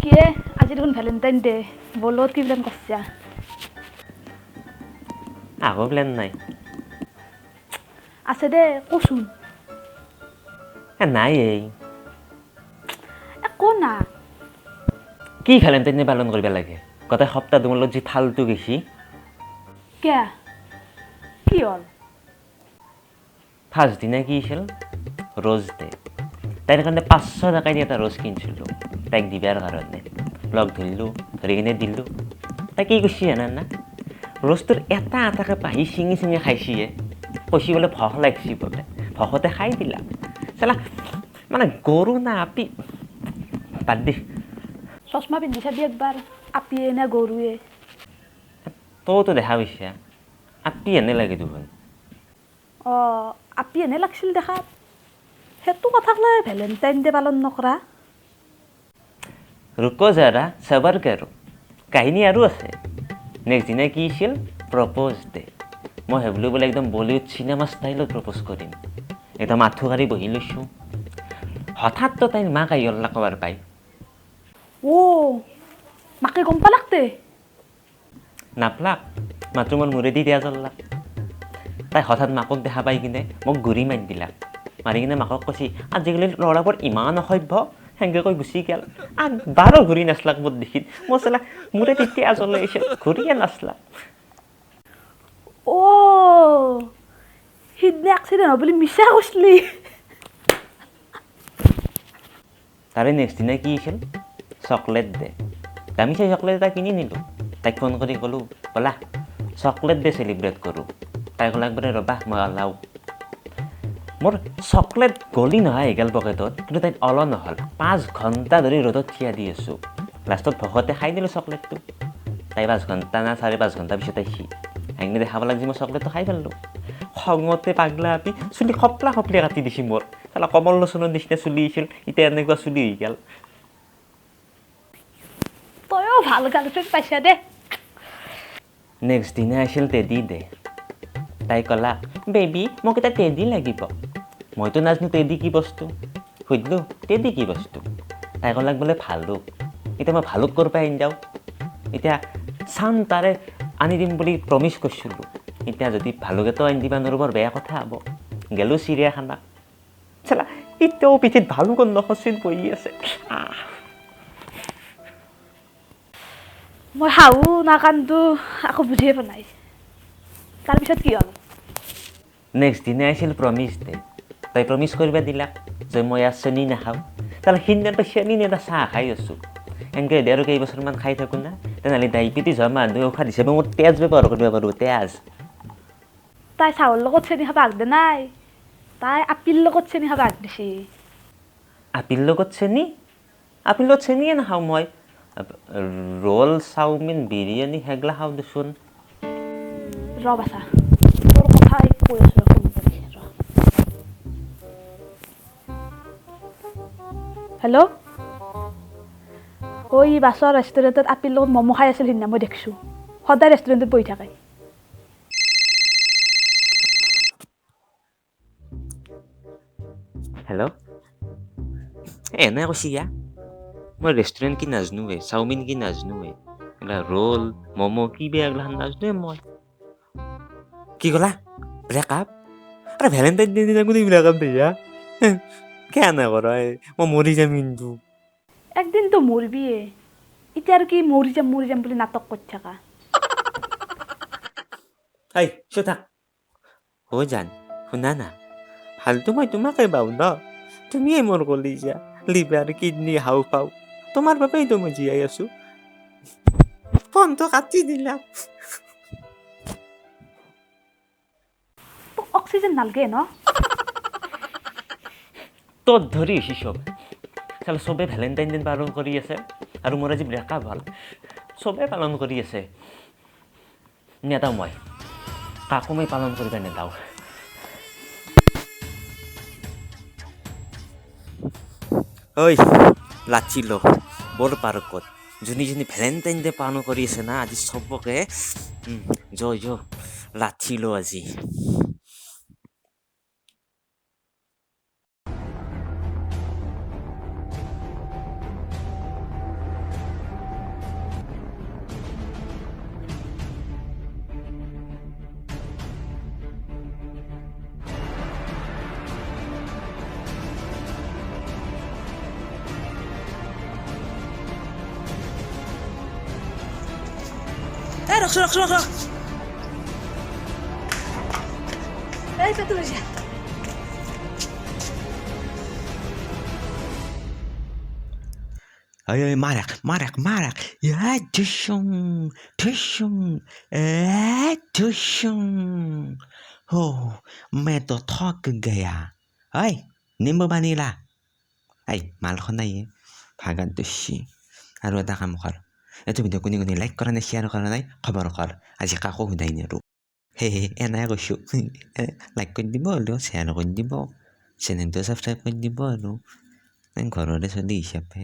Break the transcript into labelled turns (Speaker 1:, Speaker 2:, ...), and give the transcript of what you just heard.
Speaker 1: কিয়ে আজি দেখোন ভেলেণ্টাইন ডে, বলত কি প্লেন কৰছা?
Speaker 2: আগৰ প্লেন নাই।
Speaker 1: আছে দে, কচোন।
Speaker 2: নাই এই।
Speaker 1: ক না।
Speaker 2: কি ভেলেণ্টাইন ডে পালন কৰিব লাগে? গোটেই সপ্তাহ তোমাৰ লগত যি ফাল্টু গেছি।
Speaker 1: কিয়া? কি হ'ল?
Speaker 2: ফাৰ্ষ্ট দিনা কি হৈছিল? Rose day. তাইৰ কাৰণে 500 টকা দি এটা ৰ'জ কিনিছিলোঁ তাইক দিবাৰ কাৰণে। লগ ধৰিলোঁ, ধৰি কিনে দিলোঁ। তাই কি কৈছে জানা না? ৰ'জটোৰ এটা এটাকৈ পাহি ছিঙি ছিঙি খাইছিয়ে। কৈছি বোলে ভোক লাগছি বোলে, ভোকতে খাই দিলা। চালা মানে গৰু না আপি, বাদ দি।
Speaker 1: চশমা পিন্ধি চাবি একবাৰ, আপিয়ে নে গৰুৱে।
Speaker 2: তইতো দেখা পাইছা, আপি এনে লাগে দেখোন।
Speaker 1: অঁ, আপি এনে লাগছিল দেখাত। সেইটো কথাক লৈ ভেলেণ্টাইন ডে পালন নকৰা?
Speaker 2: ৰুকো যাৰা, সবৰ কৰো, কাহিনী আৰু আছে। নেক্সট দিনা কি হৈছিল? Propose day. মই ভাবিলোঁ বোলে একদম বলিউড চিনেমা ষ্টাইলত প্ৰপ'জ কৰিম, একদম আঁঠু কাঢ়ি বহি লৈছোঁ। হঠাৎ তো তাইৰ মাক আহি গ'ল ক'বাৰ পাই।
Speaker 1: অ' মাকে গম পালাক তে?
Speaker 2: নাপলাক, মাত্ৰ মোৰ মূৰেদি দিয়া জ্বললাক। তাই হঠাৎ মাকক দেখা পাই কিনে মোক গুৰি মাৰি দিলাক। মাৰি কিনে মাকক কৈছি, আজিকালি ল'ৰাবোৰ ইমান অসভ্য, সেনেকৈ কৈ গুচি গ'ল। একবাৰো ঘূৰি নাচলাক মোৰ দেখিত। মই চালা মোৰে তেতিয়া জ্বলে আহিছিল, ঘূৰিয়ে নাচলাক।
Speaker 1: অ' সিদিনা এক্সিডেণ্ট হ'ব বুলি মিছা কৈছিলি।
Speaker 2: তাৰে নেক্সট দিনা কি হৈছিল? Chocolate day. দামী চাই চকলেট এটা কিনি নিলোঁ। তাইক ফোন কৰি ক'লোঁ, ব'লা চকলেট ডে চেলিব্ৰেট কৰোঁ। তাই ক'লে একবাৰে ৰ'বা মই ওলাওঁ। মোৰ চকলেট গলি নহয় এগাল পকেটত, কিন্তু তাইক অল নহ'ল। 5 ঘণ্টা ধৰি ৰ'দত থিয়া দি আছোঁ। লাষ্টত ভোকতে খাই দিলোঁ চকলেটটো। তাই 5 ঘণ্টা না 5.5 ঘণ্টা পিছত আহিছি। আহি কিনে দেখাব লাগছি মই চকলেটটো খাই পেলালোঁ। খঙতে পাগলা আপি চুলি খপলা খপলি কাটি দিছি মোৰ। চালা কমল লোচনৰ নিচিনা চুলি হৈছিল, এতিয়া এনেকুৱা চুলি হৈ গ'ল।
Speaker 1: তয়ো ভাল গাৰ্লফ্ৰেণ্ড পাইছা দে।
Speaker 2: নেক্সট দিনা আহিছিল টেডি ডে। তাই ক'লা, বেবী মোক এটা টেডি লাগিব। মইতো নাজানো টেডি কি বস্তু। সুধিলোঁ টেডি কি বস্তু? তাই ক'লাক বোলে ভালুক। এতিয়া মই ভালুক ক'ৰ পৰা আনি যাওঁ? এতিয়া চাম তাৰে আনি দিম বুলি প্ৰমিছ কৰিছিলোঁ। এতিয়া যদি ভালুক এটাও আনি দিবা নোৱাৰোঁ বৰ বেয়া কথা হ'ব। গ'লোঁ চিৰিয়াখানা। চালা এতিয়াও পিঠিত ভালুকৰ নখচিন বহি আছে।
Speaker 1: মই হাঁহো না কান্দো একো বুজিয়ে পোৱা নাই। তাৰপিছত কি হ'ল?
Speaker 2: নেক্সট দিনা আহিছিল প্ৰমিছ ডে। তাই প্ৰমিছ কৰিব দিলাক যে মই ইয়াত চেনি নাখাওঁ। তাৰ সিদিনাৰ পৰা চেনি নেদা চাহ খাই আছোঁ। এনেকৈ যদি আৰু কেইবছৰমান খাই থাকোঁ না, তেনেহ'লে ডায়েবেটিছ হোৱা মানুহে ঔষধ হিচাপে মোৰ তেজ ব্যৱহাৰ কৰিব পাৰোঁ, তেজ।
Speaker 1: তাই চাহৰ লগত চেনি খাব হাক দিয়া নাই, তাই আপীৰ লগত চেনি খাব হাক দিছে।
Speaker 2: আপীৰ লগত চেনি? আপীৰ লগত চেনিয়ে নাখাওঁ মই। ৰোল, চাওমিন, বিৰিয়ানী সেইগিলা খাওঁ দেচোন।
Speaker 1: ৰ বাছা, তোৰ কথা কৈ আছোঁ, ফোন কৰি ৰ। হেল্ল', ঐ বাছৰ ৰেষ্টুৰেণ্টত আপীৰ লগত ম'ম' খাই আছিল সিদিনা, মই দেখিছোঁ। সদায় ৰেষ্টুৰেণ্টত বহি থাকে।
Speaker 2: হেল্ল', এনে কৈছি ইয়া, মই ৰেষ্টুৰেণ্ট কি নাজনোৱে, চাওমিন কি নাজনোৱে, এইগিলা ৰোল ম'ম' কি বেয়া এইগিলাখান নাজনোৱে মই। কি ক'লা? ব্ৰেকআপ? আৰে ভেলেণ্টাইন ডে দিনা কোনে ব্ৰেকআপ দিয়ে? কেনে কৰ, মই মৰি যাম কিন্তু।
Speaker 1: একদিনতো মৰবিয়ে, এতিয়া আৰু কি মৰি যাম মৰি যাম বুলি নাটক কৰি থাকা?
Speaker 2: এই চুপ থাক। অ' জান, শুনা না, ভালতো মই তোমাকে পাওঁ ন, তুমিয়ে মোৰ কলিজা, লিভাৰ, কিডনী, হাওঁফাওঁ, তোমাৰ বাবেইতো মই জীয়াই আছোঁ। ফোনটো কাটি দিলা।
Speaker 1: তোক অক্সিজেন নালগে ন?
Speaker 2: তোৰ ধৰি হৈছে চব। চালা চবে ভেলেণ্টাইন ডে পালন কৰি আছে আৰু মোৰ আজি ব্ৰেকআপ হ'ল। চবে পালন কৰি আছে, নেদাওঁ মই, কাকো মই পালন কৰিব নেদাওঁ। ঐ লাচিলো বৰ পাৰ্কত যোনে যোনে ভেলেণ্টাইন ডে পালন কৰি আছে না, আজি চবকে য য লাঠি লো আজি।
Speaker 1: এই ৰখ ৰখ ৰখ ৰখ, এই পেটু হৈছে।
Speaker 2: এই এই মাৰাক মাৰাক মাৰাক, এ ধুচুং ধুচুং, এ ধুচুং, हो मैं तो थक गया। ঐ নিম্বু পানী লা। এই মালখন নাই ভাগাত দোষী। আৰু এটা কাম কৰ, এইটো ভিডিঅ' কোনে কোনে লাইক কৰা নাই, শ্বেয়াৰ কৰা নাই, খবৰ কৰ, আজি কাকো সোধাই নেৰো। হে হে, এনাই কৈছোঁ, লাইক কৰি দিব হ'লেও, শ্বেয়াৰ কৰি দিব, চেনেলটো ছাবস্ক্ৰাইব কৰি দিব আৰু ঘৰৰে চলি হিচাপে।